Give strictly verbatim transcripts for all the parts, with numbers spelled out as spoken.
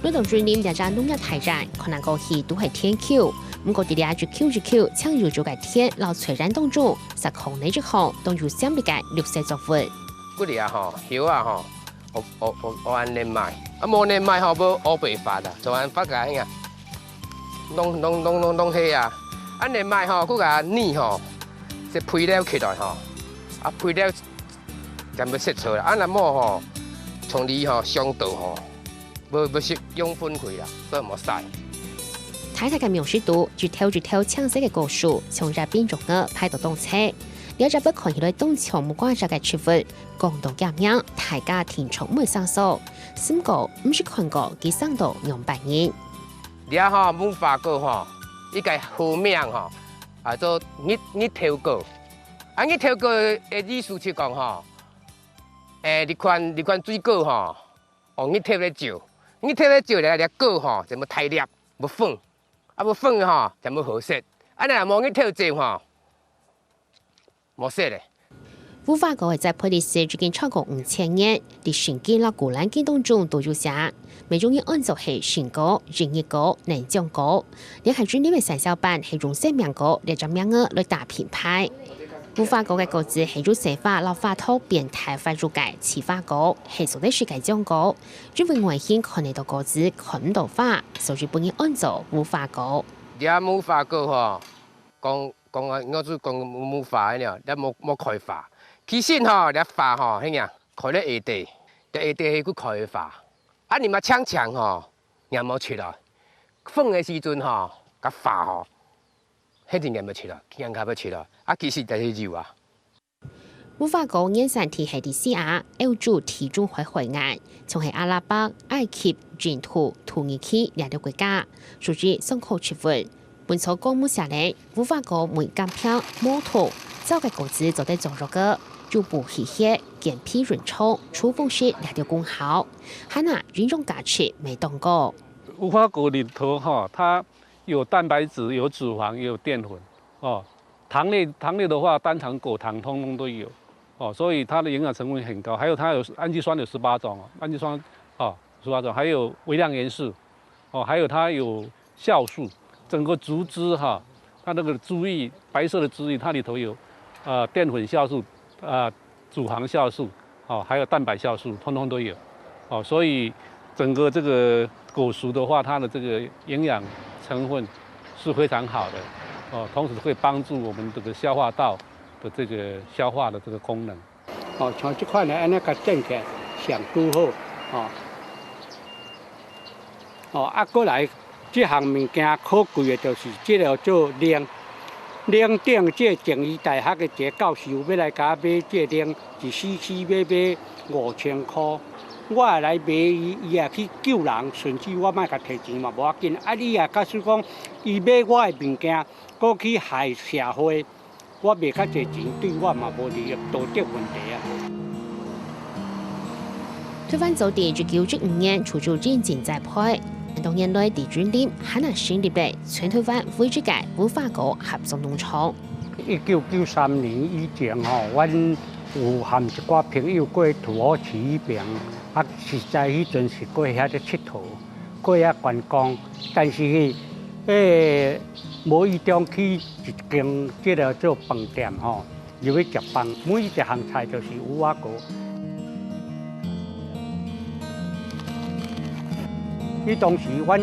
來到雲林這隻農業大縣，看來過去都係田坵，毋過在這一坵一坵青油油个田摎菜園當中，實在看得出當有生命个綠色作物。這下吼，葉啊吼，烏烏烏烏恁樣埋，啊無恁樣埋吼，會烏白發啊，像恁發个恁樣，攏攏攏攏攏係啊。恁樣埋吼，佢个泥吼，係肥料起來吼，啊肥料全部釋出來，啊若無吼，像你吼，傷到吼。 會會食用分開啦，所以無使。大大个棉樹肚，一頭一頭青色个果樹，像一柄竹篙排到當齊。這隻會看起來當像木瓜石个植物，講到佢名，大家定著毋會生疏。毋過，毋識看過佢生到仰般形。這吼，無花果吼，一個學名吼，啊做日日頭果。啊日頭果个意思就講吼，誒，你看你看水果吼， 哦，日頭咧照，日頭咧照咧，這果吼，全部大粒，無粉，啊無粉吼，全部好食。啊若無日頭照吼，無食咧。無花果个栽培歷史已經超過五千年，在聖經摎古蘭經當中都有寫，乜有人安做係神果、仁義果、能獎果。這下雲林个產銷班係用生命果這隻名仔來打品牌。 無花果个果子係由細花摎花托變大花肉个奇花果，係做得食个漿果。因為外形看得到果子，看毋到花，所以分人安做無花果。這無花果吼，講講啊，應該係講無無花个呢，這無無開花。其實吼，這花吼，係啊，開咧下底，這下底係佢開个花。啊你嘛青青吼，若無出來，風个時陣吼，該花吼，係真个無出來，輕輕會出來。啊其實就係有啊。 無花果原產地係在西亞、歐洲地中海海岸，像係阿拉伯、埃及、印度、土耳其這兜國家，屬於桑科植物。本草綱目寫咧，無花果每公頃無多，燥个果子做得做藥个，有補氣血、健脾潤腸、除風濕這兜功效，還啊營養價值乜當高。無花果裡頭哈，它有蛋白質、有脂肪、也有澱粉哦。 糖类，糖类的话，单糖、果糖通通都有哦，所以它的营养成分很高。还有它有氨基酸有十八种哦，氨基酸哦十八种，还有微量元素哦，还有它有酵素，整个植物哈，它那个汁液，白色的汁液，它里头有呃淀粉酵素、呃 乳糖酵素哦，还有蛋白酵素，通通都有哦。所以整个这个果实的话，它的这个营养成分是非常好的哦，同时会帮助我们这个消化道的这个消化的这个功能。哦，像这款呢，按呢个蒸起来上拄好哦。 哦，啊，过来，这项物件可贵的就是这个做零。零顶这个静宜大学的一个教授要来甲我买这个零，一C C要买五千箍。我也来买伊，伊也去救人，顺势我莫甲提钱嘛，无要紧。啊，你也假使讲，伊买我的物件，过去害社会， 我卖较济钱，对我嘛无利益，道德问题啊。台灣早在一九一五年就有認證栽培，當年來在雲林還有成立个全台灣唯一个無花果合作農場。一九九三年以前吼，阮有和一寡朋友过土耳其迄爿，啊，实在迄陣是过遐咧佚佗。 过遐觀光，但是，誒，無意中去一間這个做飯店吼，入去食飯，每一項菜就是無花果。迄當時阮，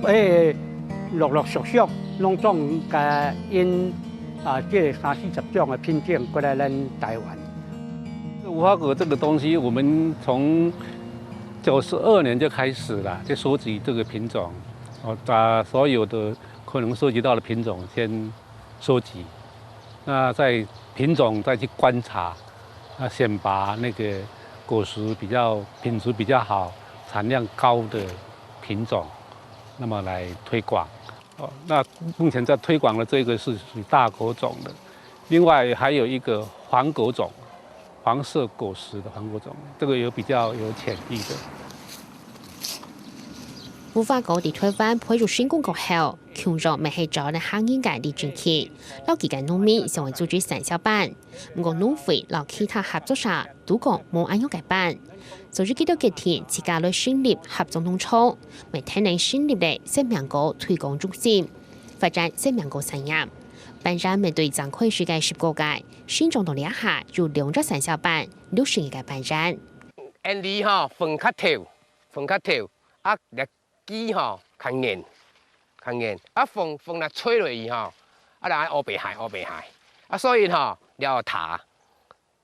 誒，陸陸續續攏總甲因啊，這个三四十種的品種過來咱台灣。無花果這個東西，我們從 九十二年就開始了，就收集這個品種，哦，把所有的可能收集到的品種先收集，那在品種再去觀察，那選拔那個果實比較，品質比較好、產量高的品種，那麼來推廣。哦，那目前在推廣的這個是屬於大果種的，另外還有一個黃果種， 黃色果實的黃果種，這個有比較有潛力的。無花果佇台灣培育成功過後，共樣乜係招來客人个李正奇，摎佢个農民想愛組織產銷班。毋過農會摎其他合作社都講無恁樣个班，所以佢兜決定自家來成立合作農場，乜跈等成立了生命果推廣中心，發展生命果產業。班園乜對正開始个十過個，成長到這下有兩隻產銷班，六十二個班園。𫣆俚吼，分較透，分較透，啊，這 枝吼，較硬，較硬。啊，風，風若吹落去吼，啊，人愛烏白幌，烏白幌。啊，所以吼，了後塌，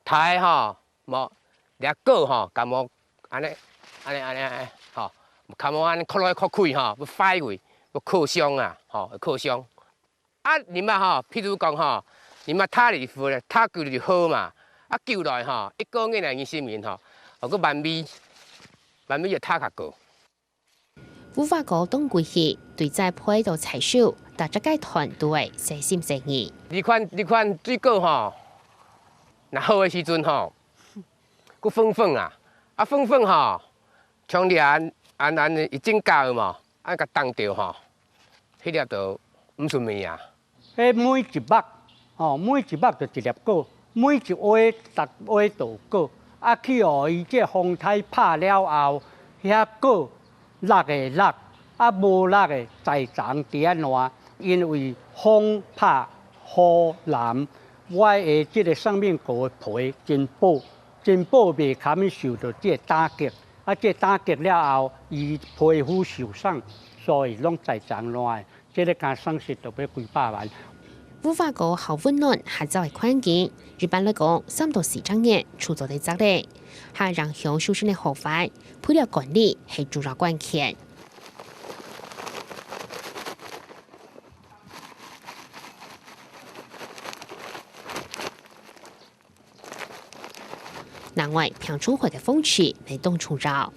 塌个吼，無，這果吼，敢無，恁呢，恁呢，恁呢，恁呢，吼，敢無恁呢，磕來磕去吼，會壞去，會硞傷啊，吼，會硞傷。啊，你嘛吼，譬如講吼，你嘛塌入去，塌久就好嘛。啊，久來吼，一個月內二十年吼，哦，个慢慢，慢慢就塌較高。 無花果當貴氣，對栽培到採收，逐隻階段都愛細心細義。你看，你看水果吼，若好个時陣吼，閣粉粉啊，啊粉粉吼，像你恁，恁，恁已經高嘛，啊，共擋著吼，彼粒就毋出味啊。 彼每一目，吼，每一目就一粒果，每一椏、逐椏都有果。啊，去予伊這風颱拍了後，遐果落个落，啊，無落个在叢佇遐爛，因為風拍、雨淋，我的這个生命果个皮真薄，真薄，袂堪受著這个打擊。啊，這个打擊了後，伊皮膚受傷，所以攏在叢爛。 這个干生食都愛幾百萬。無花果好溫暖，合作个環境，一般來講，三到四隻月就做得摘咧。還影響收成个好壞，肥料管理係主要關鍵。 另外，平常時个風氣乜當重要。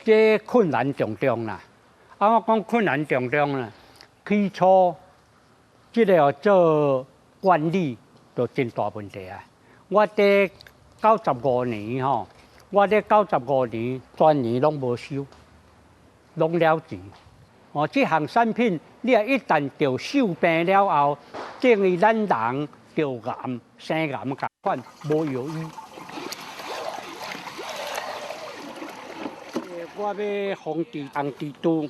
這困難重重啦。啊，我講困難重重啦，起初這个做管理就真大問題啊。我佇九十五年吼，我佇九十五年全年攏無收。 攏了錢。哦，這項產品你若一旦著手病了後，等於咱人著癌、生癌仝款，無藥醫。我欲防治紅蜘蛛。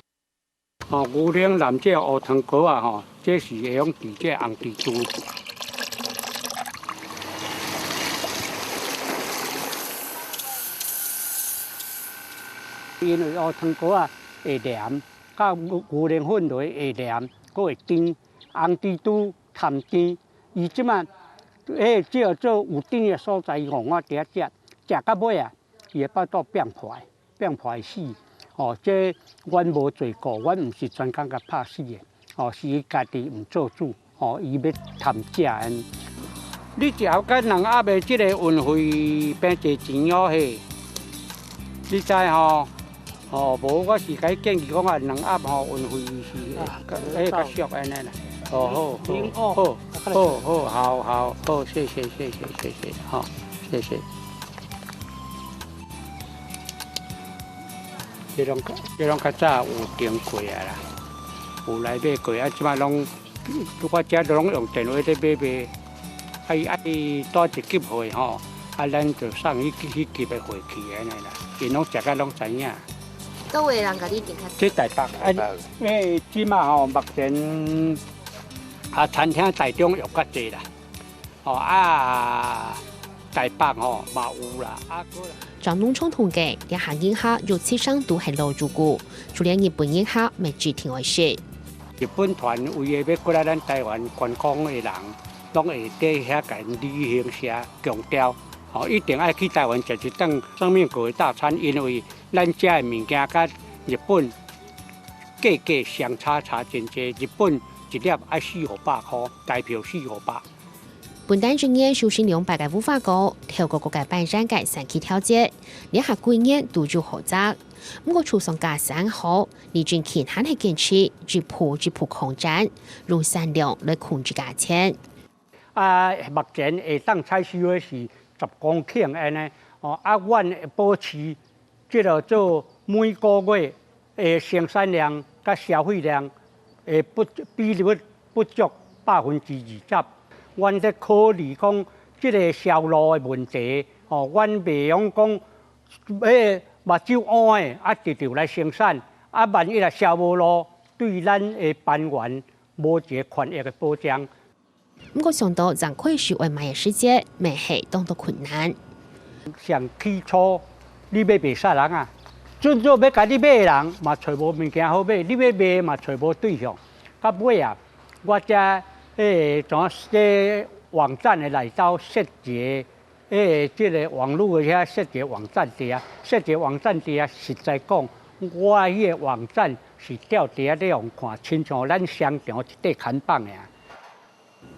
哦，牛奶濫這烏糖果仔吼， 這是會用佇這紅蜘蛛。因為烏糖果仔會黏，佮牛奶粉落會黏，閣會甜，紅蜘蛛貪甜，伊這馬，彼个叫做有甜的所在，伊予我佇遐食，食到尾啊，伊會腹肚變壞。 變壞死。哦，這阮無做過，阮毋是專工共拍死的。哦，是伊家己毋做主，哦，伊欲貪食按呢。你只要佮兩盒的這个運費平濟錢哦嘿，你知吼？哦，無我是共你建議講啊，兩盒吼運費是會，啊，會較俗按呢啦。哦，好，好，好，好，好，好，好，謝謝，謝謝，謝謝，好，謝謝。 這攏，這攏較早有訂過啊啦，有來買過啊，這擺攏，我遮都攏用電話咧買賣，啊，伊愛佗一級貨吼，啊，咱就送彼級，彼級的貨去按呢啦，𪜶攏食甲攏知影。各位人共你訂較這台北，啊，因為這馬吼，目前啊，餐廳台中有較濟啦。 哦，啊，台北吼嘛有啦，啊，閣來。照農場統計，這下人客有七成都係老遊客，除了日本人客，乜一定愛食。日本團有的欲過來咱台灣觀光的人，攏會佇遐共𪜶旅行社強調，吼，一定愛去台灣食一頓雙面果的大餐，因為咱遮的物件佮日本價格相差差真濟，日本一粒愛四五百箍，台票四五百。 本旦一年收成兩百個無花果，透過各個班園个產期調節，這下幾年都有好摘。毋過，就算價錢好，李正奇還係堅持一步一步控制，用產量來控制價錢。啊，目前會當採收的是十公頃按呢，哦，啊，阮會保持 這个做每個月的生產量佮消費量誒，不，比率不足百分之二十。阮咧考慮講，這个銷路的問題，吼，阮袂用講，誒，目睭烏的啊，直直來生產，啊，萬一若銷無路，對咱的班員無一个權益的保障。 毋過想到正開始愛賣个時節，乜係當多困難。上起初，你欲賣啥人啊？準做欲佮你買个人嘛，揣無物件好買；你欲賣嘛，揣無對象。到尾啊，我才，誒，從這網站的內底設計，誒，這个網路遐設計網站底下，設計網站底下，實在講，我彼个網站是吊佇遐咧用看，親像咱商場一塊看板的啊。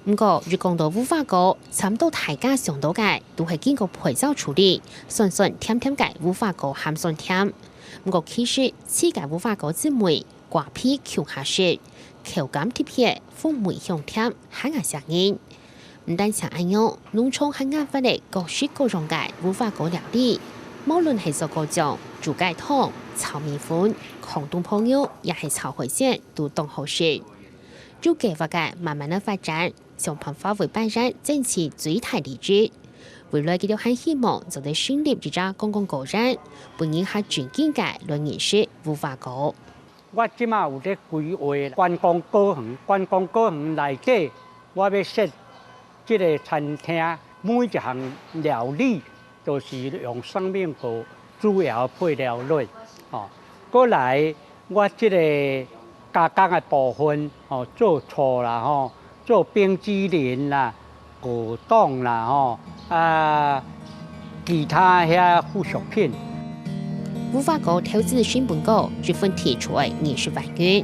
毋過，一講到無花果，差毋多大家想到个，都係經過焙燥處理，酸酸甜甜个無花果鹹酸甜。毋過其實，自家無花果之味，瓜皮共下食，口感特別，風味香甜，還較吸引。毋單淨恁樣，農場還研發了各式各樣个無花果料理，無論係做果醬、豬腳湯、炒米粉、炕冬烰肉，也係炒海鮮，都當好食。 有計畫个慢慢个發展，想辦法為班員爭取最大利益。未來佢兜還希望做得成立一隻觀光果園，分人較正經个來認識無花果。我這馬有咧規劃觀光果園，觀光果園內底，我欲設這个餐廳，每一項料理 就是用生命果主要配料類，吼。過來，我這个加工的部分，吼，做醋啦，吼，做冰淇淋啦，果凍啦，吼，啊，其他遐附屬品。無花果投資成本高，一份提出个二十萬元，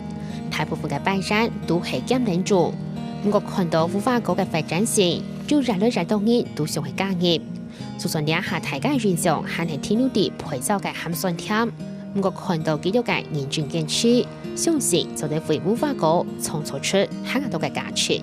大部分个班員都係兼職做。毋過看到無花果个發展性，就越來越多人都想去加入。 就算這下大家印象還係停留在焙燥个鹹酸甜，毋過看到佢兜个認真堅持，相信做得為無花果創造出還較多个價值。